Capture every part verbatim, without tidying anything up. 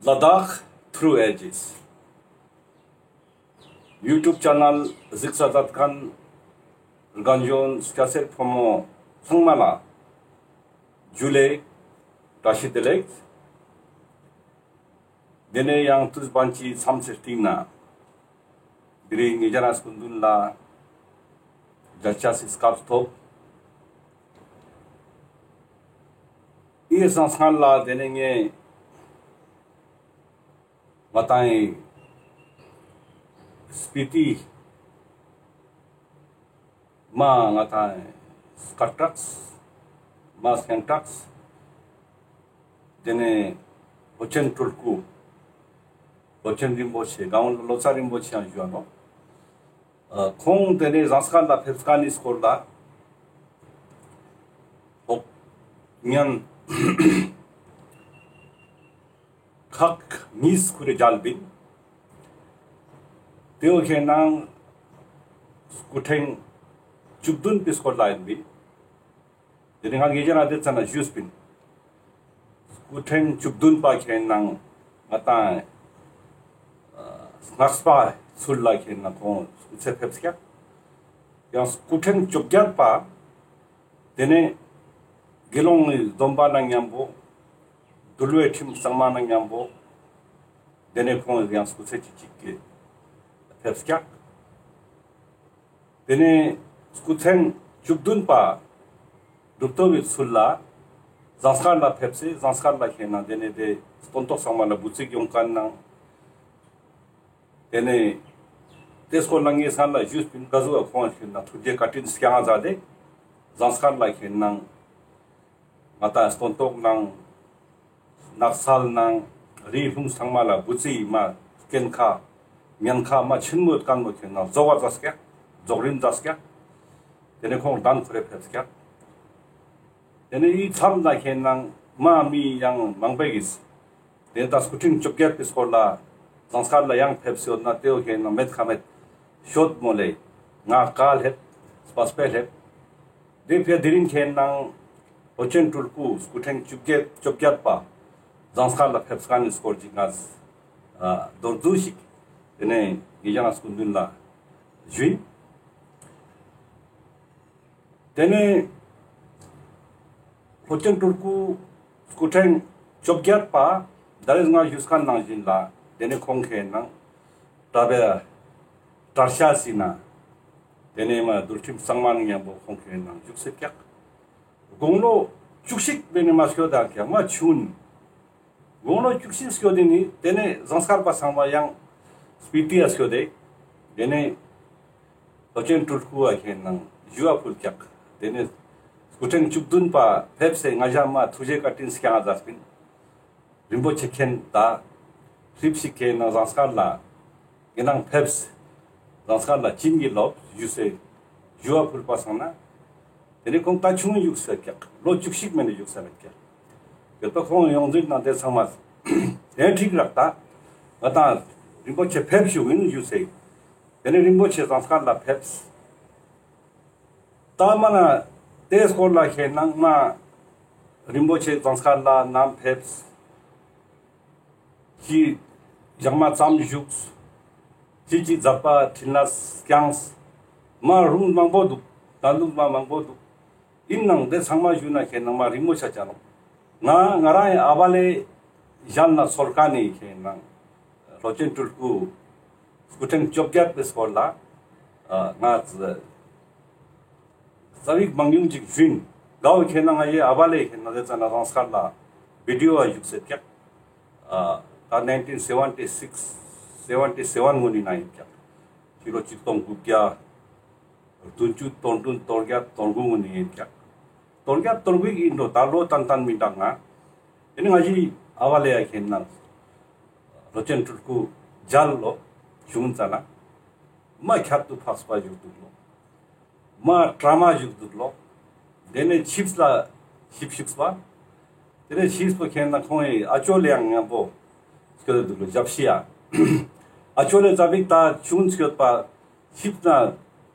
Ladakh Through Ages YouTube channel གཟིགས་ས་མཛད་མཁན་རྒན་གཞོན་སྐྱ་སེར་ཕོ་མོ་ཚང་མ་ལ་ཇུ་ལེ། བཀྲ་ཤིས་བདེ་ལེགས། དེ་ནས་ཡང་དུས་བན་གྱི་མཚམས་སེ་སྟིང་ན་དེ་རིང་ངེད་ཅག་རང་སྐུ་མདུན་ལ་མཇལ་ཆ་སི་སྐབས་ཐོབ། ཨི་སང་སྔན་ལ་དེ་ནས་ངས་ང་ཏང་ཨི་སྤི་ཏི་མ་ང་ཏང་ཨི་སྐད་གྲགས་མ་སྙན་གྲགས་དེ་ནས་ལྷོ་ཆེན་སྤྲུལ་སྐུ་ལྷོ་ཆེན་རིན་པོ་ཆེ་གང་ལོ་ཙཱ་རིན་པོ་ཆེ་ཡང་ཞུ་བ་ནོ། ཨ་ཁོང་དེ་ནས་ཟངས་དཀར་ལ་ཕེབས་མཁན་ནི་སྐོར་ལ་ཧོབ་ཉན་ཁག་གཉིས་ཁུར་རེ་མཇལ་བིན། དེའོ་ཁེ་ནང་སྐུ་ཕྲེང་བཅུ་བདུན་པའི་སྐོར་ལ་ཡིན་བིན། དེ་ནི་ང་ངེད་ཅག་རང་དེ་ཙ་ན་ཞུས་པིན། སྐུ་ཕྲེང་བཅུ་བདུན་པ་ཁེ་ནང་ང་ཏང་ཨ་སྔགས་པ་ཚུལ་ལ་ཁེ་ནང་ཁོང་སྐུ་ཚེ་ཕེབས་ཀྱག། ཡང་སྐུ་ཕྲེང་བཅོ་བརྒྱད་པ་དེ་ནས་དགེ་སློང་ངི་སྡོམ་པ་ནང་མཉམ་པོ་འདུལ་བའི་ཁྲིམས་གཙང་མ་ནང་མཉམ་པོ་དེ་ནས་ཁོང་ཡང་སྐུ་ཚེ་གཅིག་གཅིག་གི་ཕེབས་ཀྱག། དེ་ནས་སྐུ་ཕྲེང་བཅུ་བདུན་པ་གྲུབ་ཐོབ་པའི་ཚུལ་ལ་ཟངས་དཀར་ལ་ཕེབས་སེ་ཟངས་དཀར་ལ་ཁེ་ནང་དེ་ནས་དེ་སྟོན་ཐོག་ཚང་མ་ལ་འབུལ་ཚིག་ཡོང་མཁན་ནང་། དེ་ནས་དེ་སྐོར་ལ་ངས་སྔན་ལ་ཞུས་པིན། ག་ཟུག་ཁོང་ཁེ་ནང་ཐུགས་རྗེ་བཀའ་དྲིན་སྐྱང་ང་མཛད་དེ་ཟངས་དཀར་ལ་ཁེ་ནང་ང་ཏང་སྟོན་ཐོག་ནང་ནགས་ཚལ་ནང་རི་ལུང་ཚང་མ་ལ་འབུལ་ཚིག་མ་སྐྱེན་ཁ་ཉན་ཁ་མ་ཆེན་མོ་ཡོད་མཁན་མོ་ཁེ་ནང་རྫོགས་པ་མཛད་ཀྱག། རྫོགས་རིམ་མཛད་ཀྱག། དེ་ནས་ཁོང་གདན་ཁོ་རེ་ཕེབས་ཀྱག། དེ་ནས་ཨི་མཚམས་ལ་ཁེ་ནང་མ་མི་ཡང་མང་པོ་གིས་དེ་ད་སྐུ་ཕྲེང་བཅོ་བརྒྱད་པའི་སྐོར་ལ་ཟངས་དཀར་ལ་ཡང་ཕེབས་སེ་ཡོད་ན་དེའོ་ཁེ་ནང་མེད་ཁ་མེད་ཤོད་མོ་ལེ་ང་དཀའ་ལེབ་སྤ་སྤེ་ལེབ། དེ་ཕི་དེ་རིང་ཁེ་ནང་ལྷོ་ཆེན་སྤྲུལ་སྐུ་སྐུ་ཕྲེང་བཅོ་བརྒྱད་བཅོ་བརྒྱད་པ་ཟངས་དཀར་ལ་ཕེབས་མཁན་ནི་སྐོར་གྱི་ང་ཨ་མདོར་བསྡུས་ཤིག་དེ་ནས་ངེད་ཅག་སྐུ་མདུན་ལ་ཞུས། དེ་ནས་ལྷོ་ཆེན་སྤྲུལ་སྐུ་སྐུ་ཕྲེང་བཅོ་བརྒྱད་པ་ད་རེས་ང་ཞུས་མཁན་ནང་བཞིན་ལ་དེ་ནས་ཁོང་ཁེ་ནང་གྲྭ་པའི་གྲྭ་ཤག་སི་ན་དེ་ནས་མ་འདུལ་ཁྲིམས་གཙང་མ་ནང་མཉམ་པོ་ཁོང་ཁེ་ནང་བཞུགས་སེ་ཀྱག། དགུང་ལོ་བཅུ་གཅིག་དེ་ནས་མ་སྐྱོད་དང་ཀྱག་མ་ཆུང་། དགུང་ལོ་བཅུ་གཅིག་སྐྱོད་དེ་ནི་དེ་ནས་ཟངས་དཀར་པ་ཚང་མ་ཡང་སྤི་ཏི་ཡ་སྐྱོད་དེ་དེ་ནས་ལྷོ་ཆེན་སྤྲུལ་སྐུ་བ་ཁེ་ནང་ཞུ་བ་ཕུལ་ཀྱག། དེ་ནས་སྐུ་ཕྲེང་བཅུ་བདུན་པ་ཕེབས་སེ་ང་ཞ་མ་ཐུགས་རྗེ་བཀའ་དྲིན་སྐྱང་ང་མཛད་པིན། རིན་པོ་ཆེ་མཁྱེན་ད་ཧྲིབ་ཤིག་ཁེ་ནང་ཟངས་དཀར་ལ་ངེ་ནང་ཕེབས། ཟངས་དཀར་ལ་བྱིན་གྱིས་རློབས་ཞུས་སེ་ཞུ་བ་ཕུལ་པ་སང་ན། དེ་ནས་ཁོང་ད་ཆུང་བཞུགས་སེ་ཀྱག། ལོ་བཅུ་གཅིག་མན་ན་བཞུགས་སེ་མེད་ཀྱག། ཡོད་པ་ཁོང་ཡོངས་འཛིན་ནང་དེ་ཚང་མ་དེ་འགྲིག་རག་ད། ང་ཏང་རིན་པོ་ཆེ་ཕེབས་ཞུ་ཡིན་ཞུས་སེ། དེ་ནས་རིན་པོ་ཆེ་ཟངས་དཀར་ལ་ཕེབས། ད་མ་ན་དེ་སྐོར་ལ་ཁེ་ནང་མ་རིན་པོ་ཆེ་ཟངས་དཀར་ལ་ནམ་ཕེབས། ཅི་ཞག་མ་ཙམ་བཞུགས། ཅི་ཅི་མཛད་པ་འཕྲིན་ལས་བསྐྱངས། མ་རུང་མང་པོ་འདུག། ད་འདུག་མ་མང་པོ་འདུག། ཡིན་ནང་དེ་ཚང་མ་ཞུ་ན་ཁེ་ནང་མ་རིང་མོ་ཆ་ཆ་ནོ། ང་ང་རང་ཡི་ཨ་བ་ལེ་ཞལ་ན་ཚོར་ཀ་ནི་ཁེ་ནང་ལྷོ་ཆེན་སྤྲུལ་སྐུ་སྐུ་ཕྲེང་བཅོ་བརྒྱད་པའི་སྐོར་ལ་ཨ་ང་ཙི་རྩ་བིག་མང་ཉུང་ཅིག་ཞུན། གའོ་ཁེ་ན་ང་ཡི་ཨ་བ་ལེ་ཁེ་ན་དེ་ཙ་ན་ཟངས་དཀར་ལ་བི་ཌི་ཨོ་བ་བཞུགས་སེ་ཀྱག། ཨ་ད་ནའིན་ཊིན་སེ་ཝེན་ཊི་སིགས་སེ་ཝེན་ཊི་སེ་ཝེན་ངོ་ནི་ན་ཡིན་ཀྱག། ཕྱི་ལོ་ཆིག་སྟོང་དགུ་བརྒྱ་བདུན་ཅུ་དོན་བདུན་དོན་བརྒྱད་དོན་དགུ་ངོ་ནི་ཡིན་ཀྱག། དོན་བརྒྱད་དོན་དགུ་ཡིན་འགྲོ་ད་ལོ་ཏན་ཏན་མི་འདྲ་ང་། དེ་ནི་ང་ཡི་ཨ་བ་ལེ་ཡ་ཁེ་ན་ལྷོ་ཆེན་སྤྲུལ་སྐུ་མཇལ་ལོ་བྱུང་ཙ་ན་མ་ཁྱད་དུ་འཕགས་པ་བཞུགས་འདུག་ལོ། མ་ཀྲ་མ་བཞུགས་འདུག་ལོ། དེ་ནས་ཆིབས་ལ་ཆིབས་བཞུགས་པ། དེ་ནས་ཆིབས་པོ་ཁེ་ན་ཁོང་ཡི་ཨ་ཅོ་ལེ་ཡང་མཉམ་པོ་སྐྱོད་འདུག་ལོ་ཞབས་ཕྱི་ཡ། ཨ་ཅོ་ལེ་ཙ་བིག་ད་ཆུང་སྐྱོད་པ་ཆིབས་ན་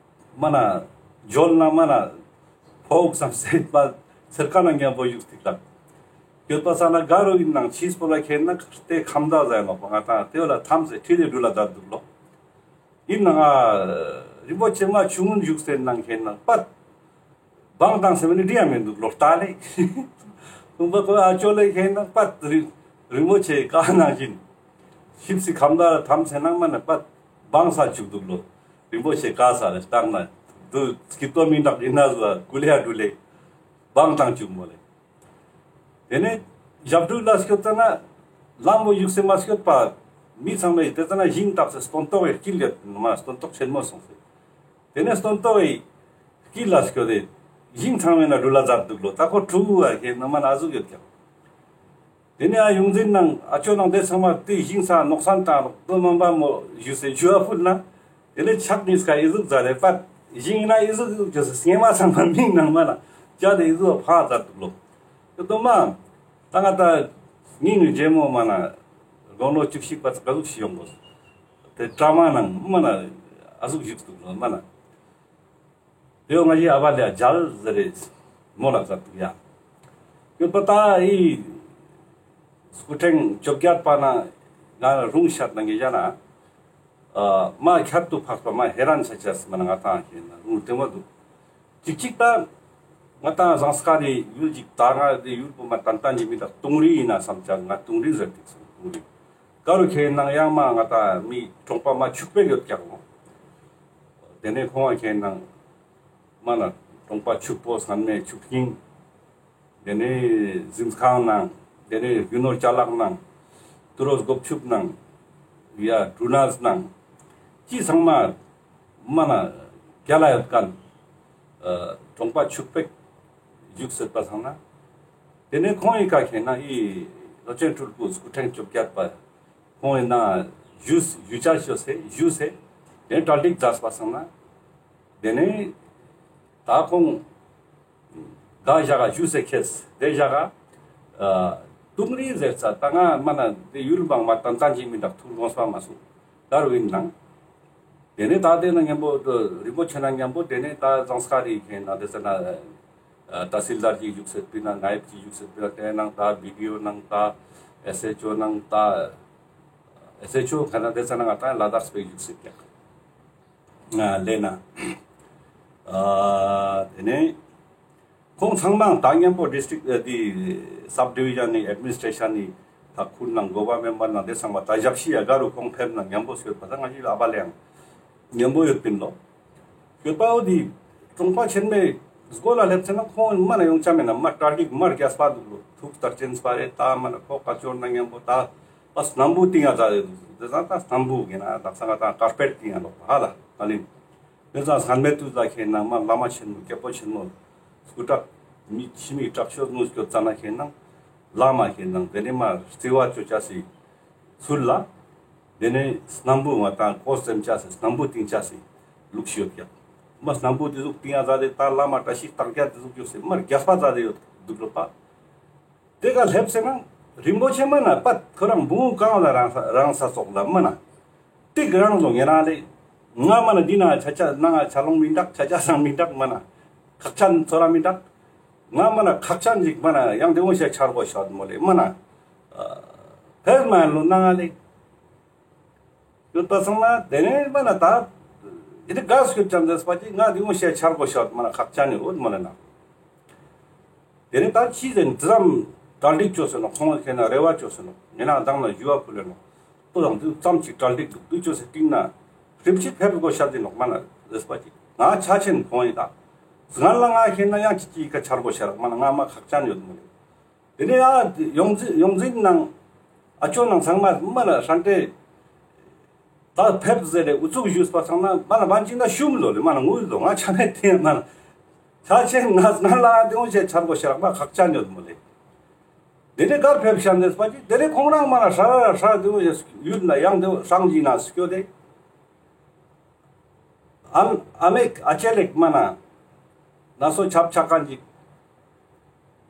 མ་ན་ཇོལ་ན་མ་ན་ཕོག་སམ་སེད་པ་ཚེར་ཀ་ན་མཉམ་པོ་བཞུགས་ཏིག་ལ། སྐྱོད་པ་ས་ན་ག་རུ་ཡིན་ནང་ཕྱིས་པོ་ལ་ཁེན་ན་ཏེ་ཁམས་ད་ཟ་ཡིན་ནོག་པ། ང་ཏང་ཏེ་བོ་ལ་ཐམས་ཏེ་ཁྲིད་དེ་འགྲུལ་ལ་མཛད་འདུག་ལོ། ཡིན་ནང་ང་རིན་པོ་ཆེ་མ་ཆུང་ངུན་བཞུགས་སེ་ནང་ཁེན་ན་པད་བང་བཏང་སེ་མ་ནི་འདྲི་ཡ་མི་འདུག་ལོ། ལྟ་ལེ་ཁོང་པ་ཁོ་ཨ་ཅོ་ལེ་ཁེན་ན་པད་རི་རིན་པོ་ཆེ་བཀའ་ནང་བཞིན་ཞིབ་སི་ཁམས་ད་ཐམས་སེ་ནང་མ་ན་པད་བང་ས་བཅུག་འདུག་ལོ། རིན་པོ་ཆེ་བཀའ་ས་ལེ་བཏང་ན་དུ་སྐྱིད་པོ་མི་འདུག་ཡིན་ན་ཟ་ཀུ་ལེ་ཡ་འགྲུལ་ལེ་བང་བཏང་བཅུག་མོ་ལེ། ཏེ་ནེ་ཞབས་དྲུང་ལ་སྐྱོད་ཙ་ན་ལམ་བོ་བཞུགས་སེ་མ་སྐྱོད་པ་མི་ཚང་མས་ཏེ་ཙ་ན་ཞིང་བཏབ་སེ་སྟོན་ཐོག་གི་དཀྱིལ་ལ་མ་སྟོན་ཐོག་ཆེན་མོ་སོང་སེ། ཏེ་ནེ་སྟོན་ཐོག་གི་དཀྱིལ་ལ་སྐྱོད་དེ་ཞིང་ཚང་མའི་ནང་འགྲུལ་ལ་མཛད་འདུག་ལོ། ད་ཁོ་ཕྲུ་གུ་བ་ཁེན་ན་མ་ན་ཨ་ཟུག་ཡོད་ཀྱག། ཏེ་ནེ་ཨ་ཡོངས་འཛིན་ནང་ཨ་ཅོ་ནང་ཏེ་ཚང་མ་ཏེ་ཞིང་ས་ནོག་སན་བཏང་རོགས་དོ་མ་འབའ་མོ་ཞུས་སེ་ཞུ་བ་ཕུལ་ན། ཏེ་ནེ་ཕྱག་གཉིས་ཀ་ཨི་ཟུག་མཛད་དེ་པད་ཞིང་ན་ཨི་ཟུག་ཨི་ཟུག་བྱས་སེ་སྙེ་མ་ཚང་མ་མིང་ནང་མ་ན་བཅད་དེ་ཨི་ཟུག་ཕང་མཛད་འདུག་ལོ། ཏེ་དོ་མ་ད་ང་ད་ངའི་ནི་རྗེ་མོ་མ་ན་དགུང་ལོ་བཅུ་གཅིག་པ་ཙ་ག་ཟུག་ཞིག་ཡོང་གོ། ཏེ་ཊ་མ་ནང་མ་ན་ཨ་ཟུག་བཞུགས་འདུག་ལོ་མ་ན། ཏེ་ཡོ་ང་ཞི་ཨ་བ་ལེ་ཡ་མཇལ་ཟེར་རེ་མོ་ལ་ཟེར་འདུག་ཡ། ཡོད་པ་ད་ཨི་སྐུ་ཕྲེང་བཅོ་བརྒྱད་པ་ན་ང་རུང་ཤར་ནང་གི་ཡ་ན་ཨ་མ་ཁྱད་དུ་འཕགས་པ་མ་ཧེ་རན་ཆ་ཆས་མ་ན་ང་ཏང་ཁེན་ན་རུང་ལྡེ་མོ་འདུག། ཅིག་ཅིག་ད་ང་ཏང་ཟངས་དཀར་རི་ཡུལ་ཅིག་ད་ང་རི་ཡུལ་པོ་མ་ཏན་ཏན་ཅིག་མི་འདུག། ཏུང་རི་ཡིན་ན་བསམ་ཅག་ང་ཏུང་རི་ཟེར་འདུག་སོང་ཏུང་རི། ག་རུ་ཁེན་ནང་ཡང་མ་ང་ཏང་མི་གྲོང་པ་མ་ཕྱུག་པོ་ཡོད་ཀྱག་ལོ། ཏེ་ནེ་ཁོང་ཁེན་ནང་མ་ན་གྲོང་པ་ཕྱུག་པོ་སྔན་མའི་ཕྱུག་སྙིང་། ཏེ་ནེ་གཟིམ་ཁང་ནང་། ཏེ་ནེ་རྒྱུ་ནོར་ཅ་ལག་ནང་། ཏུ་རོ་སྒོ་ཕྱུགས་ནང་། ཡ་གྲུ་ནས་ནང་། ཅི་ཚང་མ་མ་ན་རྒྱལ་ལ་ཡོད་ཁན་ཨ་གྲོང་པ་ཕྱུག་པོ་བཞུགས་སེ་པ་སང་ན། ཏེ་ནེ་ཁོང་ངི་ཀ་ཁེན་ན་ཨི་ལོ་ཆེན་སྤྲུལ་སྐུ་སྐུ་ཕྲེང་བཅོ་བརྒྱད་པ་ཁོང་ངི་ནང་ཞུས་ཞུ་ཆ་ཞུས་སེ་ཞུས་སེ་ཏེ་གྲ་སྒྲིག་མཛད་པ་སང་ན། ཏེ་ནེ་ད་ཁོང་ག་ཞག་ག་ཞུས་སེ་ཁེས་ཏེ་ཞག་ག་ཨ་ཏུང་རི་ཟེར་ས་ད་ང་མ་ན་ཏེ་ཡུལ་བང་མ་ཏན་ཏན་ཅིག་མི་འདུག། ཐུགས་དགོངས་པ་མ་སོང་། ད་རུ་ཡིན་ནང་། ཏེ་ནེ་ད་ཏེ་ན་མཉམ་པོ་རིན་པོ་ཆེ་ན་མཉམ་པོ་ཏེ་ནེ་ད་ཟངས་དཀར་རི་ཁེན་ན་ཏེ་ས་ན་ཨ་ཏ་སིལ་དར་ཅིག་བཞུགས་སེ་པི་ན་ནཱ་ཡབ་ཅིག་བཞུགས་སེ་པི་ན་ཏེ་ནང་ད་བི་ཌི་ཨོ་ནང་ད་ཨེས་ཨེཆ་ཨོ་ནང་ད་ཨེས་ཨེཆ་ཨོ་ཁ་ན་ཏེ་ས་ན་ང་ད་ལ་དྭགས་པེ་བཞུགས་སེ་ཀྱག། ང་ལེ་ན་ཨ་ཏེ་ནེ་ཁོང་ཚང་མ་ད་མཉམ་པོ་ཌིས་ཊྲིཀ་ཨ་ཏེ་སབ་ཌི་བི་ཞན་ནི་ཨེཌ་མི་ནི་སི་ཊྲེ་ཤན་ནི་ད་ཁུར་ནང་གོ་བ་མེམ་བར་ནང་ཏེ་ཚང་མ་ད་ཞབས་ཕྱི་ཡ་ག་རུ་ཁོང་ཕེབས་ན་མཉམ་པོ་སྐྱོད་པ་ད་ང་ཞི་ཨ་བ་ལེ་ཡང་མཉམ་པོ་ཡོད་པིན་ལོ། སྐྱོད་པ་འོ་ཏེ་གྲོང་པ་ཆེན་མོའི་སྒོ་ལ་སླེབས་ཚེ་ན་ཁོང་མ་ན་ཡོང་ཆ་མེད་ན་མ་གྲ་སྒྲིག་མ་རྒྱས་པ་འདུག་ལོ། ཐུགས་ལྟར་ཅན་སྤ་རེ་ད་མ་ན་ཁོ་ཀ་ཅོར་ན་མཉམ་པོ་ད་པ་སྣམ་བུ་ཏིང་ཡ་ཛ་རེ་འདུག། ཏེ་ས་ད་སྣམ་བུ་གི་ན་དག་ས་ང་ད་ཀར་པེཊ་ཏིང་ཡ་ལོག་པ་ཧ་ལ་ད་ལིན། ཏེ་ས་སྔན་མེ་ཏུ་ཛ་ཁེན་ན་མ་བླ་མ་ཆེན་མོ་སྐྱེས་པོ་ཆེན་མོ་སྐུ་དྲག་མི་ཕྱི་མི་དྲག་ཤོས་ངུ་སྐྱོད་ཙ་ན་ཁེན་ན་བླ་མ་ཁེན་ན་ཏེ་ནེ་མ་རྩི་བ་ཅོ་ཆ་སི་ཚུལ་ལ། ཏེ་ནེ་སྣམ་བུ་ང་ཏང་ཀོས་ཙེམ་ཆ་སེ་སྣམ་བུ་ཏིང་ཆ་སེ་ལུགས་ཤིག་ཡོད་ཀྱག། མ་སྣམ་བུ་ཏེ་ཟུག་ཏིང་ཡ་ཛ་དེ་ད་བླ་མ་བཀྲ་ཤིས་རྟགས་བརྒྱད་ཏེ་ཟུག་ཡོད་སེ་མ་རྒྱས་པ་ཛ་དེ་ཡོད་འདུག་ལོ་པ། ཏེ་ཀ་སླེབས་སེ་ན་རིན་པོ་ཆེ་མ་ན་པད་ཁོ་རང་བུང་གང་ལ་རང་ས་རང་ས་ཙོགས་ལ་མ་ན་ཏིག་རང་ལོ་ངེ་རང་ལེ། ང་མ་ན་འདི་ན་ཆ་ཆ་ནང་ང་ཆ་ལོང་མི་འདུག། ཆ་ཆ་སང་མི་འདུག་མ་ན་ཁག་ཅན་ཚོར་ར་མི་འདུག། ང་མ་ན་ཁག་ཅན་ཞིག་མ་ན་ཡང་དེ་འོ་ཤ་ཆར་གོ་ཤོད་མོ་ལེ་མ་ན་ཕེབས་མ་ལོ་ནང་ང་ལེ། ཡོད་པ་སོང་ན་དེ་ནས་མ་ན་ད་ཡི་དེ་ག་སྐྱོད་ཅང་ཟེར་པ་ཅིག་ང་དེ་འོ་ཤ་ཆར་གོ་ཤོད་མ་ན་ཁག་ཅན་ནི་འོད་མ་ན་ན། དེ་ནས་ད་ཅི་ཟེར་ཙམ་གྲ་སྒྲིག་བཅོས་སེ་ནོག། ཁོང་ཁེ་ན་རེ་བ་བཅོས་སེ་ནོག། ངེ་ན་མདང་ན་ཞུ་བ་ཕུལ་ལེ་ནོག། ཏོ་དང་དུ་ཙམ་ཅིག་གྲ་སྒྲིག་འདུག་དུ་བཅོས་སེ་སྟིང་ན་ཧྲིབ་ཅིག་ཕེབས་དགོས་ཤ་དེ་ནོག་མ་ན་ཟེར་པ་ཅིག་ང་ཆ་ཆེན་ཁོང་ཡིན་ད། སྔན་ལ་ང་ཁེ་ན་ཡང་ཅིག་ཅིག་ཡི་ག་ཆར་གོ་ཤ་རག་མ་ན་ང་མ་ཁག་ཅན་ཡོད་མོ་ལེ། དེ་ནས་ཨ་ཡོངས་འཛིན་ཡོངས་འཛིན་ནང་ཨ་ཅོ་ནང་ཚང་མ་མ་ན་ཧྲན་ཏེ། ད་ཕེབས་ཟེར་ཏེ་ཨུ་ཚུགས་ཞུས་པ་སང་ན་མ་ན་བན་ཅིག་ན་ཤུམ་ལོ་ལེ་མ་ན་ངུས་ལོ་ང་ཆ་མེད་དེ་མ་ན། ཆ་ཆེན་ང་ང་ལ་དེ་འོ་ཞེས་ཆར་གོ་ཤ་རག་མ་ཁག་ཅན་ཡོད་མོ་ལེ། དེ་ནས་གར་ཕེབས་ཤ་འདེས་པ་ཅིག་དེ་ནས་ཁོང་རང་མ་ན་ཧྲ་ར་ཧྲ་དེ་འོ་ཞེས་ཡུལ་ན་ཡང་དེ་འོ་སྲང་ཅིག་ན་སྐྱོད་དེ། ཨམ་ཨ་མེ་ཨ་ཅེ་ལེགས་མ་ན་ན་སོ་ཆབ་ཆ་ཁན་ཅིག་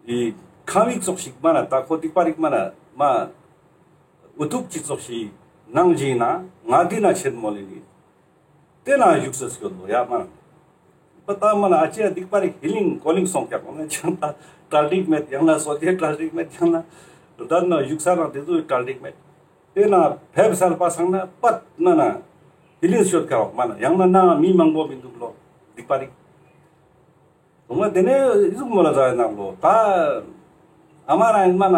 ཨི་ཁང་བིག་ཙོགས་ཤིག་མ་ན་ད་ཁོ་ཏིག་པ་རིག་མ་ན་མ་ཨུ་ཐུག་ཅིག་ཙོགས་ཤིག་ནང་ཞིག་ན་ང་འདི་ན་ཆེན་མོ་ལེ་ནི་དེ་ན་བཞུགས་སེ་སྐྱོད་ལོ་ཡ་མ་ན་ པ་ད་མ་ན་ཨ་ཅེ་སྡིག་པ་རིག་ཧི་ལིང་ཀོ་ལིང་སོང་ཀྱག་མ་ན་ཅང་ད་གྲ་སྒྲིག་མེད། ཡང་ན་སོ་ཅེ་གྲ་སྒྲིག་མེད། ཡང་ན་ད་ན་བཞུགས་ས་རང་དེ་ཚོ་གྲ་སྒྲིག་མེད། དེ་ན་ཕེབས་སལ་པ་སང་ན་པད་མ་ན་ཧི་ལིང་སྐྱོད་ཀྱག་མ་ན་ཡང་ན་ན་མི་མང་པོ་མི་འདུག་ལོ། སྡིག་པ་རིག་དུ་མ་དེ་ནས་ཟུག་མོ་ལ་ཟ་ཡ་ནང་ལོ། ད་ཨ་མ་རང་མ་ན་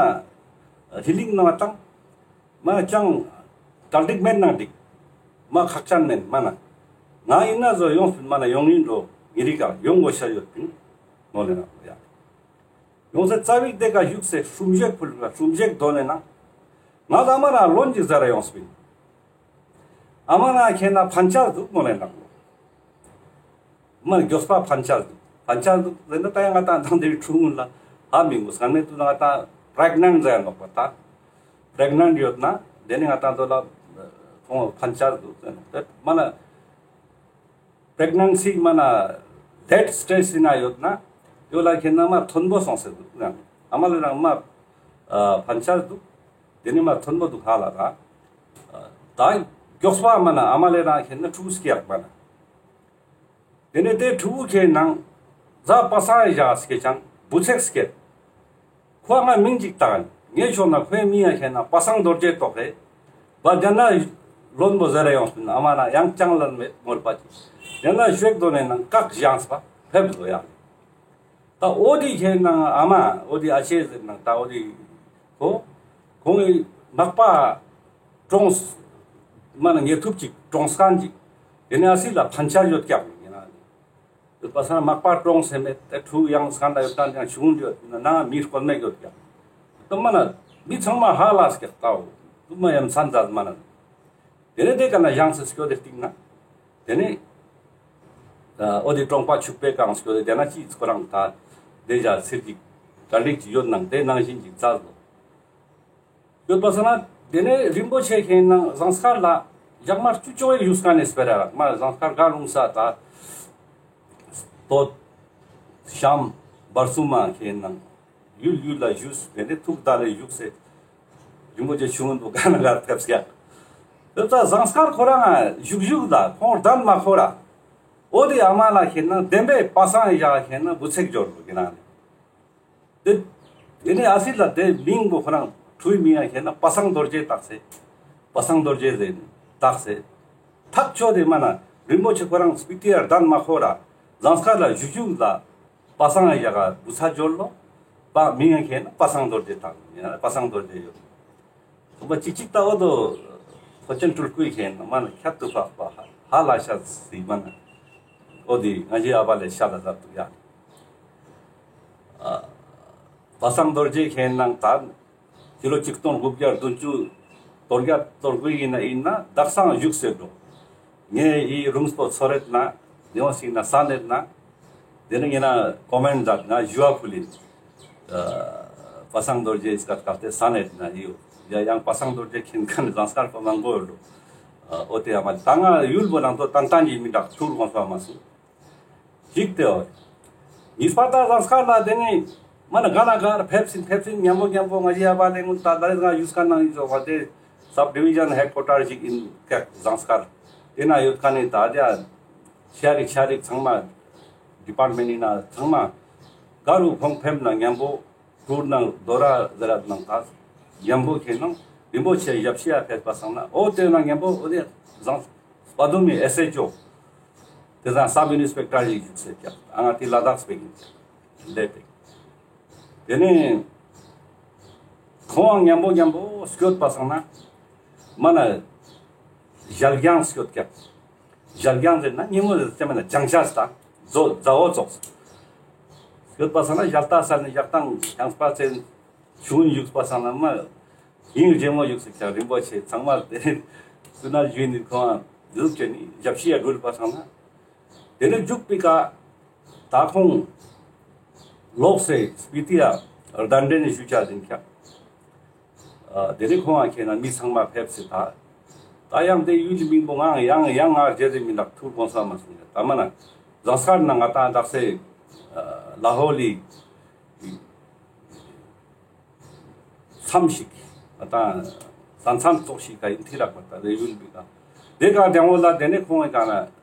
ཧི་ལིང་ནང་བཏང་མ་ན་ཅང་གྲ་སྒྲིག་མེད་ནང་འགྲིག་མ་ཁག་ཅན་མེད་མ་ན། ང་ཡིན་ན་བཟོ་ཡོང་སྲིད་མ་ན་ཡོང་ཡིན་འགྲོ། ངེ་རིག་ག་ཡོང་དགོས་ཤ་ཡོད་པིན་མོ་ལེ་ན་ཡ། ཡོང་སེ་རྩ་བིག་དེ་ཀ་བཞུགས་སེ་སྲུང་བྱེད་ཕུལ་ལ་སྲུང་བྱེད་དོ་ནས་ན། ང་ལ་མ་ར་ལོན་ཅིག་ཟ་ར་ཡོང་སྤིན། ཨ་མ་ན་ཁྱེད་ན་ཕན་ཆ་འདུག་མོ་ལེ་ན། མ་མགྱོགས་པ་ཕན་ཆ་འདུག་ཕན་ཆ་འདུག་ཟེར་ན་ད་ཡང་ང་ཏང་དང་དེ་ཁྲུ་ངུན་ལ་ཧ་མི་གོ་སྐར་མེད་དུ་ན་ང་ཏང་པྲེག་ནན་ཟེར་ནོག་པ་ད། པྲེག་ནན་ཡོད་ན་དེ་ནི་ང་ཏང་དོ་ལ་ཁོང་ཕན་ཆ་འདུག་ཟེར་ནོག་ད་མ་ན། པྲེག་ནན་སི་མ་ན་ལེཊ་སི་ཊེཇ་སི་ན་ཡོད་ན་ཡོད་ལ་ཁྱེད་ན་མ་མཐོན་པོ་སོང་སེ་འདུག་ན་ཨ་མ་ལེ་རང་མ་ཕན་ཆ་འདུག་དེ་ནི་མ་མཐོན་པོ་འདུག་ཧ་ལ་ར་ད་མགྱོགས་པ་མ་ན་ཨ་མ་ལེ་རང་ཁྱེད་ན་ཕྲུ་གུ་སྐྱེ་ཡག་མ་ན་དེ་ནི་དེ་ཕྲུ་གུ་ཁྱེད་ནང་ཟ་པ་ས་ཡ་སྐྱེ་ཅང་བུ་ཚེག་སྐྱེ། ཁོ་ང་མིང་ཅིག་བཏགས་ནས་ངས་ཆོག་ན་ཁོའི་མིང་ཡང་ཁྱེད་ན་པ་སངས་རྡོ་རྗེ་ཏོག་རེད། བ་དེ་ན་ལོན་པོ་ཟེར་ར་ཡོང་སྤིན་ཨ་མ་ན་ཡང་ཅང་ལན་མེད་མོལ་པ་ཅིག་དེ་ན་ཞོགས་དོ་ནས་ནང་བཀག་བཞེངས་པ་ཕེབས་དགོས་ཡ། ད་འོ་དེ་ཁྱེད་ན་ཨ་མ་འོ་དེ་ཨ་ཅེ་ཟེར་ན་ད་འོ་དེ་ཁོ་ཁོང་གི་མག་པ་གྲོངས་མ་ན་ངེས་ཐུབ་ཅིག་གྲོངས་མཁན་ཅིག་དེ་ནས་ཨ་སི་ལ་ཕན་ཆ་ཡོད་ཀྱག་ཡིན་ན། ཡོད་པ་སང་མག་པ་གྲོངས་སེ་མེད་དེ་ཕྲུ་གུ་ཡང་སྐམ་ལ་ཡོད་ཀྱང་ཡང་ཆུང་ཡོད་ན་མི་དཀོན་མེད་ཡོད་ཀྱང་། དུ་མ་ན་མི་ཚང་མ་ཧ་ལས་ཀྱག་ཏའོ། དུ་མ་ཡང་མཚན་ཛ་མ་ན། དེ་ནས་དེ་ཀ་ན་ཡང་སེ་སྐྱོད་དེ་སྟིང་ན། དེ་ནས་འོ་དེ་གྲོང་པ་ཕྱུག་པའི་གང་སྐྱོད་དེ་དེ་ན་ཅི་ཁོ་རང་ད་དེ་ཇ་ཚིར་གྱི་ག་འགྲིག་ཅི་ཡོད་ནང་དེ་ནང་བཞིན་གྱི་ཙ་ལོ། ཡོད་པ་སང་ན་དེ་ནས་རིན་པོ་ཆེ་ཁྱེད་ནང་ཟངས་དཀར་ལ་ཞག་མ་བཅུ་ཅོ་ཡི་ཡུས་ཀ་ནས་སྤེ་ར་རག་མ་ཟངས་དཀར་ག་རུང་ས་ད་སྟོད་ཤམ་བར་གསུམ་མ་ཁྱེད་ནང་ཡུལ་ཡུལ་ལ་བཞུགས་དེ་ནས་ཐུགས་ད་ལས་བཞུགས་སེ་རིན་པོ་ཆེ་ཆུང་ངུན་དུ་ག་ན་ག་ཕེབས་ཀྱག་ཡོད་ཙ་ཟངས་དཀར་ཁོ་རང་བཞུགས་བཞུགས་ལ་ཁོང་གདན་མ་ཁོ་ར་འོ་དེ་ཨ་མ་ལ་ཁྱེད་ནང་བདེན་པའི་པ་སངས་ཡ་ཁྱེད་ནང་བུ་ཚེག་འབྱོར་ལོ་ཁྱེད་ནང་ནས། དེ་དེ་ནས་ཨ་སི་ལ་དེ་མིང་པོ་ཁོ་རང་ཕྲུ་གུའི་མིང་ཡང་ཁྱེད་ན་པ་སངས་རྡོ་རྗེ་བཏགས་སེ། པ་སངས་རྡོ་རྗེ་ཟེར་ནས་བཏགས་སེ། ཐག་ཆོད་དེ་མ་ན་རིན་པོ་ཆེ་ཁོ་རང་སྤི་ཏི་ཡར་གདན་མ་ཁོ་ར་ཟངས་དཀར་ལ་བཞུགས་བཞུགས་ལ་པ་སངས་ཡ་ག་བུ་ཚ་འབྱོར་ལོ། པ་མིང་ཡང་ཁྱེད་ན་པ་སངས་རྡོ་རྗེ་བཏགས་ཡིན་ན་པ་སངས་རྡོ་རྗེ་ཡོད། ཁོ་པ་ཅིག་ཅིག་ལྟ་བུ་དོ། ཁོ་ཅན་སྤྲུལ་སྐུའི་ཁྱེད་ན་མ་ན་ཁྱད་དུ་འཕགས་པ་ཧ་ལ་ཤ་ཟི་མ་ན། འོ་དེ་ང་ཞེ་ཨ་བ་ལས་ཤ་ལ་ཟབ་ཏུ་ཡ། པ་སངས་རྡོ་རྗེ་ཁྱེད་ནང་ད་ཕྱི་ལོ་ཆིག་སྟོང་དགུ་བརྒྱ་བདུན་ཅུ་དོན་བརྒྱད་དོན་དགུ་ཡིན་ན་ཡིན་ན་དག་སང་བཞུགས་སེ་འགྲོ། ངས་ཡི་རུམ་སྤོ་ཚོ་རེད་ན་ནེའོ་སིང་ན་ས་ནེད་ན། དེ་ནི་ངས་ན་ཀོ་མེན་ཛད་ང་ཞུ་བ་ཕུལ་ཡིན། པ་སངས་རྡོ་རྗེ་སྐད་སྐབས་དེ་ས་ནེད་ན་ཡོད། ཡ་ཡང་པ་སངས་རྡོ་རྗེ་མཁྱེན་མཁན་ཟངས་དཀར་པ་མང་པོ་ཡོད་འགྲོ། འོ་དེ་ཡ་མ་ད་ང་ཡུལ་པོ་ནང་དོ་ཏན་ཏན་གྱི་མི་འདྲ་ཐུར་དགོངས་པ་མ་སོང་། ཞིག་དེ་འོ། ཉིས་པ་ད་ཟངས་དཀར་ལ་དེ་ནི་མ་ན་ག་ན་གར་ཕེབས་སིན་ཕེབས་སིན་ཉམ་པོ་ཉམ་པོ་ང་ཞེ་ཡ་བ་ལེ་ངུན་ད་ད་རེས་ང་ཡུས་ཀ་ནང་ཡིན་ཟོ་བ་དེ་སབ་ཌི་བི་ཞན་ཧེཌ་ཀོ་ཊར་ཞིག་ཡིན་ཀ་ཟངས་དཀར་དེ་ན་ཡོད་ཁན་ནི་ད་དེ་ཤ་རིག་ཤ་རིག་ཚང་མ་ཌི་པཱར་མེན་ཊ་ཡིན་ན་ཚང་མ་ག་རུ་ཁོང་ཕེབས་ན་ཉམ་པོ་ཀྲུར་ནང་རྡོ་ར་ཟེར་ར་ནང་ད་ཉམ་པོ་ཁྱེད་ནང་རིན་པོ་ཆེ་ཞབས་ཕྱི་ཡ་ཕེབས་པ་སང་ན་འོ་དེ་ན་ཉམ་པོ་འོ་དེ་ཟངས་སྤ་དུམ་མི་ཨེས་ཨེཆ་ཨོ། དེ་ཟང་སབ་ཨིན་སྤེག་ཊར་ཞིག་བཞུགས་སེ་ཀྱག་ཨ་ང་དེ་ལ་དྭགས་སྤེག་ཡིན་ཀྱག་ལེ་སྤེག་དེ་ནས་ཁོང་ཉམ་པོ་ཉམ་པོ་སྐྱོད་པ་སང་ན་མ་ན་ཞལ་རྒྱང་སྐྱོད་ཀྱག་ཞལ་རྒྱང་ཟེར་ན་ཉིན་མོ་ཟེར་ཅེ་མ་ན་རྒྱང་ཤ་སྟ་མཛོ་མཛའ་བོ་ཙོགས་སྐྱོད་པ་སང་ན་ཞལ་ལྟ་སལ་ནས་ཞག་དང་རྒྱང་སྤ་ཚེ། ཆུང་ངུན་བཞུགས་པ་སང་ན་མ་ཡིན་རྗེ་མོ་བཞུགས་སུ་ཀྱང་རིན་པོ་ཆེ་ཚང་མ་དེ་ནི་སུ་ན་བཞུགས་ནི་ཁོང་བཞུགས་ཀྱི་ནི་ཞབས་ཕྱི་ཡ་དགོས་པ་སང་ན། དེ་ནི་བཞུགས་པའི་ཀ་ད་ཁོང་ལོག་སེ་སྤི་ཏི་ཡ་གདན་འདྲེན་ཞུ་ཆ་ཟིན་ཀྱང་། དེ་ནི་ཁོང་ང་ཁྱེད་ན་མི་ཚང་མ་ཕེབས་སེ་ད། ད་ཡང་དེ་ཡུལ་མིང་པོ་ངའང་ཡང་ཡང་ང་རྗེ་རེ་མི་ལག་ཐུར་དགོངས་ས་མ་སོང་ད་མ་ན་ཟངས་དཀར་ན་ང་ད་དག་སེ་ལ་ཧོ་ལི། མཚམས་ཤིག་ད་ས་མཚམས་ཙོགས་ཤིག་ག་ཡིན་ཐི་རག་པ་ད་རེ་ཡུལ་བི་ག་དེ་ག་དེ་འོ་ལ་དེ་ནས་ཁོང་གི་ག་ན་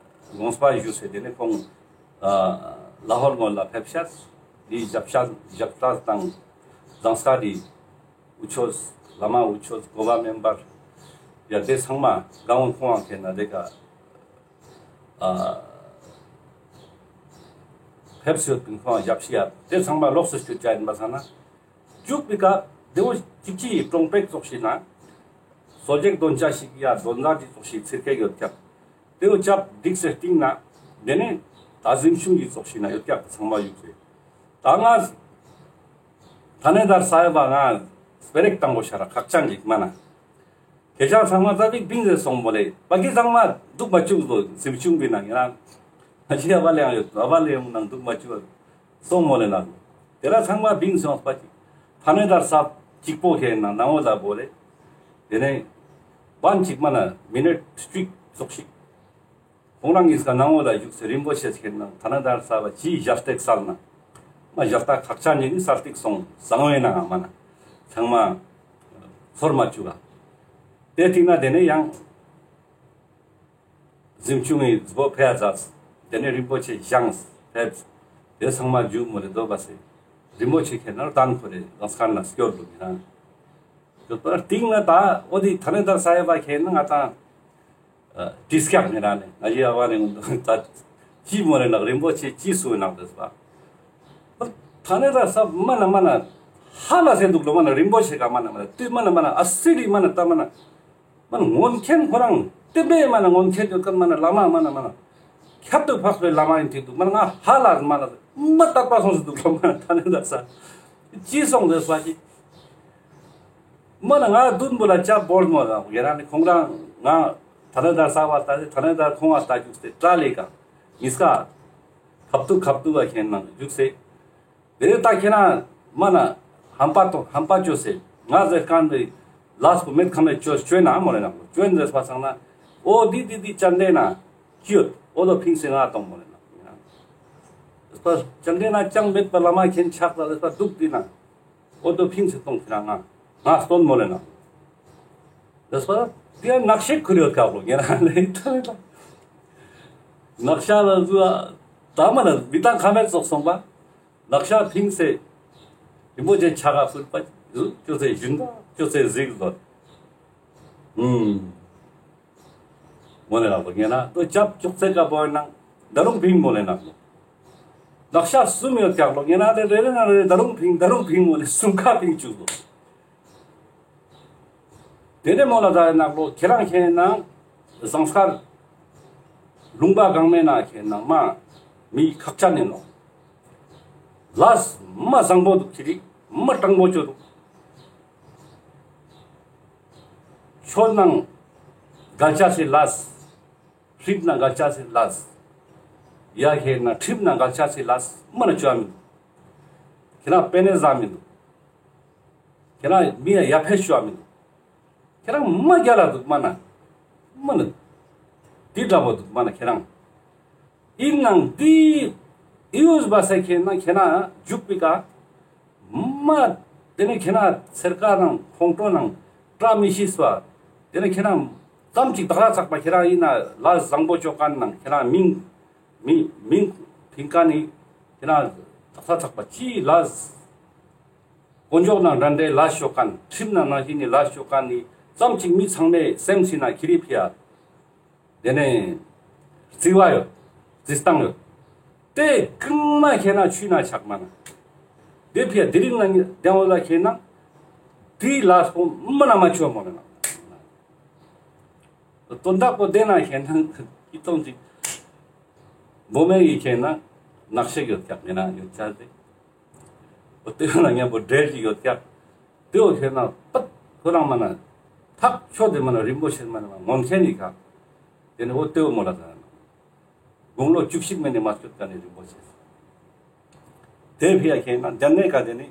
དགོངས་པ་ཞུས་སེ་དེ་ནས་ཁོང་ ཨ་ལ་ཧོར་ངོས་ལ་ཕེབས་ཤག་འི་ཞབས་ཞབས་ཏ་དང་ཟངས་དཀར་འི་དབུ་ཆོས་བླ་མ་དབུ་ཆོས་གོ་བ་མེན་པར་ཡ་དེ་ཚང་མ་གང་འོང་ཁོང་ཁེ་ན་དེ་ཀ་ཨ་ཕེབས་ཡོད་པིན་ཁོང་ཞབས་ཕྱི་ཡ་དེ་ཚང་མ་ལོགས་སུ་སྐྱོད་ཅ་ཡིན་པ་སང་ན། མཇུག་པའི་ཀ་དེ་བོ་ཅིག་ཅིག་གྲོང་པེག་ཙོགས་ཤིག་ན། སོ་ཇེག་དོན་ཅ་ཞིག་ཡ་དོན་དག་ཅིག་ཙོགས་ཤིག་ཚིར་ཁེག་ཡོད་ཀྱག་དེ་བོ་ཅབ་འགྲིག་སེ་སྟིང་ན། དེ་ནས་ད་གཟིམ་ཆུང་གི་ཙོགས་ཤིག་ན་ཡོད་ཀྱག་ཚང་མ་བཞུགས་སེ། ད་ང་ཐ་ནེ་དར་ས་ཡ་བ་ང་སྤེ་ར་དང་པོ་ཤ་ར་ཁག་ཅན་ཞིག་མ་ན། ཁྱེད་ཅག་ཚང་མ་ཙ་པིག་བིང་ཟེར་སོང་མོ་ལེ། པ་ཀི་ཚང་མ་འདུག་མ་བཅུག་ལོ་གཟིམ་ཆུང་བི་ནང་ཡིན་ན། ང་ཅི་ཨ་བ་ལེ་ཡང་ཡོད་ཨ་བ་ལེ་ཡང་ནང་འདུག་མ་བཅུག་སོང་མོ་ལེ་ན། དེ་ར་ཚང་མ་བིང་སོང་པ་ཅིག་ཐ་ནེ་དར་ས་གཅིག་པོ་ཁེ་ནང་ནང་འོ་ལ་བོ་ལེ། དེ་ནས་བན་གཅིག་མ་ན་མི་ནཊ་གཅིག་ཙོགས་ཤིག་ཁོང་རང་གཉིས་ཀ་ནང་འོ་ལ་བཞུགས་སེ་རིན་པོ་ཆེ་ཁེ་ནང་ཐ་ནེ་དར་ས་བ་ཅི་ཞབས་སྟེགས་སལ་ན། མ་ཞབས་ཏ་ཁག་ཅན་ནི་ནི་སལ་སྟེགས་སོང་ཟང་བའི་ནང་ང་མ་ན། ཚང་མ་ཚོར་མ་བཅུག་ག་དེ་ཐིག་ན་དེ་ནས་ཡང་གཟིམ་ཆུང་ངི་སྦོ་ཕེ་ཡ་ཛད། དེ་ནས་རིན་པོ་ཆེ་བཞེངས་ཕེབས། དེ་ཚང་མ་རྒྱུ་མོ་ལེ་དོ་བ་སེ། རིན་པོ་ཆེ་ཁེ་ནང་གདན་ཁོ་རེ་ལངས་ཁན་ན་སྐྱོར་འདུག་ཡིན་ན། སྐྱོར་པར་སྟིང་ན་ད་འོ་དེ་ཐ་ནེ་དར་ས་ཡ་བ་ཁེ་ནང་ང་ད་ཨ་ཏིས་ཀྱག་ནི་ར་ནི་ང་ཡི་ཨ་བ་ནི་ད་ཅི་མོ་རེ་ནག་རིན་པོ་ཆེ་ཅི་སུ་ནག་དེས་པ། ཐ་ནེ་དར་ས་མ་ན་མ་ན་ཧ་ལ་སེ་འདུག་ལོ། མ་ན་རིན་པོ་ཆེ་ག་མ་ན་མ་ན་དུས་མ་ན་མ་ན་ཨ་སི་རི་མ་ན་ད་མ་ན་མ་ན་ངོན་མཁན་ཁོ་རང་དེ་བས་མ་ན་ངོན་མཁན་ཡོད་མཁན་མ་ན་བླ་མ་མ་ན་མ་ན་ཁྱད་དུ་འཕགས་པའི་བླ་མ་ཡིན་དེ་འདུག་མ་ན་ང་ཧ་ལ་མ་ན་མ་དད་པ་སོང་སེ་འདུག་ལོ། མ་ན་ཐ་ནེ་དར་ས་ཅི་སོང་དེས་པ་ཅི། མ་ན་ང་བདུན་པོ་ལ་ཅབ་བོར་མོ་ལ་ཡ་ར་ནི་ཁོང་རང་ང་ཐ་ནེ་དར་ས་བ་ལྟ་སེ་ཐ་ནེ་དར་ཁོང་བ་ལྟ་རྒྱུགས་ཏེ་ཏྲ་ལེ་ཀ་ཉིས་ཀ་ཁབ་ཏུ་ཁབ་ཏུ་བ་ཁེ་ནང་རྒྱུགས་སེ། དེ་ནས་ད་ཁེ་ན་མ་ན་ཧམ་པ་ཏོ་ཧམ་པ་ཅོས་སེ་ང་ཟེར་ཁན་ནི་ལས་པོ་མེད་ཁ་མེད་ཅོས་ཅོས་ན་མོ་ལེ་ན་ཅོས་ཟེར་པ་སང་ན་འོ་དི་དི་དི་ཅན་དེ་ན་ཅི་ཡོད་འོ་དོ་ཕིངས་སེ་ང་ཏོང་མོ་ལེ་ན། ཅན་དེ་ན་ཅང་མེད་པ་བླ་མ་མཁྱེན་ཆགས་ལ་ལེ་པ་འདུག་དི་ན། འོ་དོ་ཕིངས་སེ་ཏོང་ཁྱེ་རང་ང་ང་སྟོན་མོ་ལེ་ན། ལེ་པ་དེ་ནག་ཤེད་ཁུར་ཡོད་ཁག་ལོ་ཉེ་རང་ལེ་ད་ལེ་ད། ནག་ཤ་ལ་ཟུ་ད་མ་ལ་མི་ཏང་ཁ་མེད་ཙོགས་སོང་པ། ནག་ཤ་ཕིངས་སེ་རིན་པོ་ཆེ་ཆ་ག་ཕུལ་པ་ཅོ་སེ་བཞིན་ཅོ་སེ་གཟིགས་ལོ། ཨུམ། མོ་ལེ་ནག་པོ་ཉེ་ན་དོ་ཅབ་ཅོག་ཚེ་ཀ་པོ་ནང་ད་རུང་ཕིང་མོ་ལེ་ནག་པོ། ནག་ཤ་གསུམ་ཡོད་ཀྱག་ལོ་ཉེ་ན་དེ་རེ་རེ་ན་རེ་ད་རུང་ཕིང་ད་རུང་ཕིང་མོ་ལེ་གསུམ་ཀ་ཕིང་བཅུག་ལོ། དེ་ནས་མོ་ལ་ད་ནག་པོ་ཁྱེ་རང་ཁེ་ནང་ཟངས་དཀར་ལུང་པ་གང་མེད་ན་ཁེ་ནང་མ་མི་ཁག་ཅན་ནི་ནོ། ལས་མ་བཟང་པོ་འདུག་ཁྱེ་རིག་མ་དྲང་པོ་ཅོ་འདུག་ཆོས་ནང་གལ་ཆ་སི་ལས། ཁྲིམས་ནང་གལ་ཆ་སི་ལས། ཡ་ཁེ་ན་ཁྲིམས་ནང་གལ་ཆ་སི་ལས་མ་ན་ཅོ་མི་འདུག་ཁྱེ་རང་པེ་ནེ་ཟ་མི་འདུག་ཁྱེ་རང་མི་ཡ་ཡ་ཕེ་ཅོ་མི་འདུག་ཁྱེ་རང་མ་རྒྱལ་ལ་འདུག་མ་ན་མ་ན་དི་འདྲ་པོ་འདུག་མ་ན་ཁྱེ་རང་ཨིན་ནང་དི་ཨི་ཡོད་པ་སེ་ཁེ་ན་ཁྱེ་རང་འཇུག་པི་ཀ་མ། དེ་ནས་ཁྱེ་རང་ཚེར་ཀ་ནང་ཁོང་ཁྲོ་ནང་བཀྲ་མི་ཤིས་པ། དེ་ནས་ཁྱེ་རང་ཙམ་ཅིག་དག་ས་ཚག་པ་ཁྱེ་རང་ཨིན་ན་ལས་བཟང་པོ་ཅོ་ཁན་ནང་ཁྱེ་རང་མིང་མི་མིང་ཕིང་ཁན་ནི་ཁྱེ་རང་དག་ས་ཚག་པ་ཅི་ལས་དཀོན་མཆོག་ནང་འདྲ་འདྲའི་ལས་ཅོ་ཁན་ཁྲིམས་ནང་ནང་བཞིན་ནི་ལས་ཅོ་ཁན་ནི་ཙམ་ཅིག་མི་ཚང་མའི་སེམས་སི་ན་ཁྱེ་རི་ཕི་ཡ། དེ་ནས་རྩི་བ་ཡོད། རྩི་སྟངས་ཡོད། དེ་གང་མ་ཁྱེ་ན་ཆུ་ན་ཆག་མ་ན། དེ་ཕི་ཡ་དེ་རིང་ན་དེང་བོ་ལ་ཁྱེ་ན། དེ་ལས་པོ་མ་ན་མ་ཆོ་མོ་ན། དོན་དག་པོ་དེ་ན་ཁྱེ་ན་ཀི་ཏོང་ཅིག་བོ་མེ་གི་ཁྱེ་ན་ནག་ཤེད་ཡོད་ཀྱག་མེ་ན་ཡོད་ཆ་དེ། འོ་དེ་ན་ཉམ་པོ་འབྲེལ་གྱི་ཡོད་ཀྱག་དེའོ་ཁྱེ་ན་པད་ཁོ་རང་མ་ན་ཐག་ཆོད་དེ་མ་ན་རིན་པོ་ཆེ་མ་ན་ངོན་མཁན་ནི་ཀ་དེ་ནི་འོ་དེའོ་མོ་ལ་ད་དགུང་ལོ་བཅུ་གཅིག་མེ་ནི་མ་སྐྱོད་ཀ་ནི་རིན་པོ་ཆེ་དེ་ཕི་ཡ་ཁྱེ་ན་དེ་ནས་ཀ་དེ་ནི་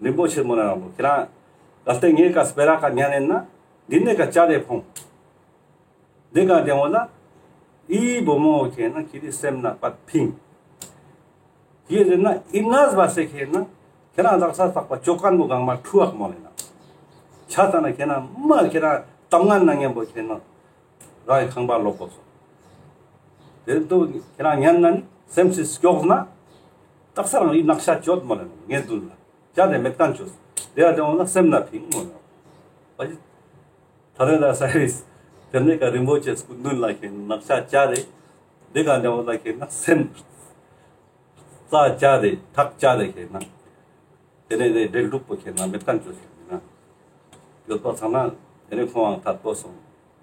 རིན་པོ་ཆེ་མོ་ན་རང་པོ་ཁྱེ་རང་ད་ལྟ་ངའི་ཀ་སྤེ་ར་ཀ་ཉན་ནས་ན་འདི་ནས་ཀ་ཅ་དེ་ཕོང་། དེ་ག་དེ་འོ་ན་ཨི་བོ་མོ་ཁྱེ་ན་ཁྱེ་རི་སེམས་ན་པད་ཕིང་། ཁྱེ་རེ་ན་ཨི་ནས་བ་སེ་ཁྱེ་ན་ཁྱེ་རང་དག་ས་ཚག་པ་ཅོ་ཁན་བོ་གང་མ་ཁྲུ་བག་མོ་ལེ་ན། ཆ་ཙ་ན་ཁྱེ་ན་མ་ཁྱེ་རང་གཏམ་ངན་ན་ཉམ་པོ་ཁྱེ་ན་རང་ཁང་པ་ལོག་གོ་སོ། དེ་ཏོ་ཁྱེ་རང་ཉན་ན་ནི་ སེམས་སི་སྐྱོགས་ན་ཏག་ས་རང་ཨི་ནག་ཤ་ཅོད་མོལ་ལེ་ནོག། ངའི་དུན་ལ་ཅ་དེ་མེད་ཁན་ཅོས། དེ་ཡ་དེ་འོ་ན་སེམས་ན་ཕིང་མོལ་ལེ་ནོག། པ་ཅི་ཐ་རེ་ད་ས་རིས་དེ་ནེ་ཀ་རིན་པོ་ཆེ་སྐུ་མདུན་ལ་ཁེ་ནག་ཤ་ཅ་དེ་དེ་ཀ་དེ་འོ་ན་ཁེ་ན་སེམས་རྩ་ཅ་དེ་ཐག་ཅ་དེ་ཁེ་ན་དེ་ནེ་དེ་འབྲེལ་གྲུབ་པོ་ཁེ་ན་མེད་ཁན་ཅོས་ཁེ་ན་ཡོད་པ་ཚང་ན་དེ་ནེ་ཁོང་ཨང་ཐད་པོ་སོང་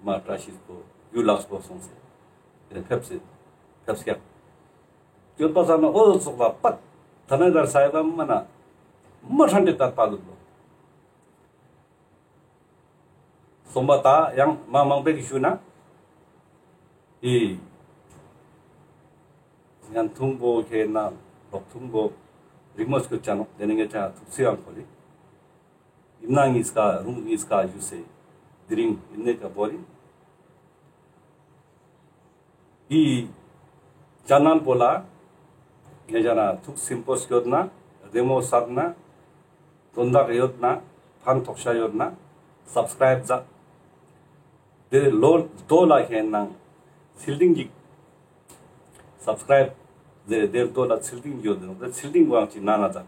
མ་བཀྲ་ཤིས་པོ་རྒྱུ་ལགས་པོ་སོང་སེ་དེ་ནེ་ཕེབས་སེ་ཕེབས་སྐྱག། སྐྱོད་པ་ས་ན་འོ་ཙོགས་ལ་པད་ཐ་ན་དར་ས་ཡ་ལ་མ་ན་མ་ཧྲན་ཏེ་དར་པ་ལུག་ལོ། སོམ་པ་ད་ཡང་མ་མང་པོ་ཞུ་ན་ཨི་ཉན་ཐུང་པོ་ཁེ་ན་ལོག་ཐུང་པོ་རིག་མོ་སྐྱོད་ཅ་ནོག། དེ་ནེ་ངེ་ཅ་ཐུགས་སི་ཡང་ཁོ་ལི་ཨིན་ན་ངིས་ཀ་རུང་ངིས་ཀ་ཞུ་སེ་དེ་རིང་ཨིན་ནེ་ཀ་བོ་རིང་། འི་ཅ་ནལ་པོ་ལ་ངེ་ཅ་ན་ཐུགས་སིམ་པོ་སྐྱོད་ན་རེ་མོ་སད་ན་དོན་དག་ཡོད་ན་ཕན་ཐོགས་ཤ་ཡོད་ན་སབ་སི་ཀ་རའིབ་ཛད། དེ་ལོ་དོ་ལ་ཁེ་ནང་ཚིལ་ཏིང་གི་སབ་སི་ཀ་རའིབ་ཟེར་དེ་དོ་ལ་ཚིལ་ཏིང་ཡོད་དེ་ཚིལ་ཏིང་གོང་ཅིག་ན་ན་ཛད།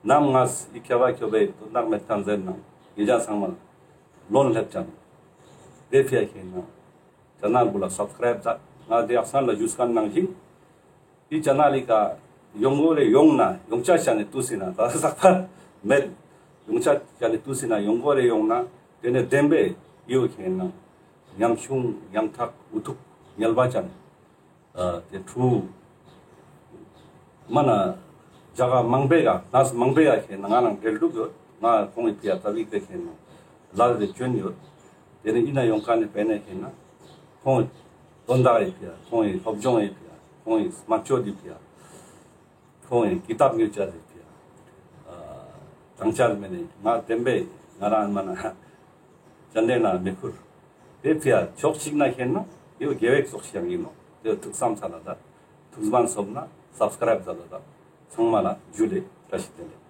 ནམ་ངས་ཨི་ཁྱེ་བ་ཁྱོ་བའི་དོན་དག་མེད་ཁན་ཟེར་ནང་ངེ་ཅ་ཚང་མ་ལོན་སླེབས་ཅན། དེ་ཕི་ཡ་ཁེ་ནང་ཅ་ནལ་པོ་ལ་སབ་སི་ཀ་རའིབ་ཛད། ང་དེ་ཡག་སང་ལ་ཞུས་ཁན་ནང་བཞིན་འི་ཅ་ནལ་ལི་ཀ་ཡོང་གོ་རེ་ཡོང་ན་ཡོང་ཆ་ཤ་ནེ་ཏུས་སི་ན་ད་ཟག་པ་མེད། ཡོང་ཆ་ཤ་ནེ་ཏུས་སི་ན་ཡོང་གོ་རེ་ཡོང་ན་དེ་ནེ་བདེན་པའི་ཡོད་ཁེ་ནང་ཉམ་ཆུང་ཉམ་ཐག་འུ་ཐུག་ཉལ་བ་ཅན། ཨ་དེ་ཕྲུ་མ་ན་རྒྱ་གར་མང་པོའི་ཀ་ནས་མང་པོའི་ཀ་ཁེ་ནང་ང་ནང་འབྲེལ་གྲུབ་ཡོད། ང་ཁོང་ངི་ཕི་ཡ་ད་བིག་དེ་ཁེ་ནང་ལ་དེ་ཅོན་ཡོད། དེ་ནེ་ཨི་ན་ཡོང་ཁན་ནི་པེ་ནེ་ཁེ་ན་ཁོང་དོན་དག་ཡི་ཕི་ཡ་ཁོང་ངི་སློབ་སྦྱོང་ཡི་ཕི་ཡ་ཁོང་ངི་སྨན་བཅོས་ཡི་ཕི་ཡ་ཁོང་ངི་ཀི་ཏབ་ཉོ་ཅ་ཡི་ཕི་ཡ་ཨ་དང་ཅ་མེ་ནེ་ང་བདེན་པའི་ང་རང་མ་ན་ཅན་དེ་ན་མི་ཁུར། དེ་ཕི་ཡ་ཕྱོགས་གཅིག་ན་ཁེ་ན་ཡོ་དགེ་བའི་ཙོགས་ཤིག་ཡང་ཡིན་ནོག། དེ་ཐུགས་བསམ་ཚ་ལ་ད་ཐུགས་སྨོན་སོམ་ན་སབ་སི་ཀ་རའིབ་ཛད་ལ་ད་ཚང་མ་ལ་ཇུ་ལེ་བཀྲ་ཤིས་བདེ་ལེགས།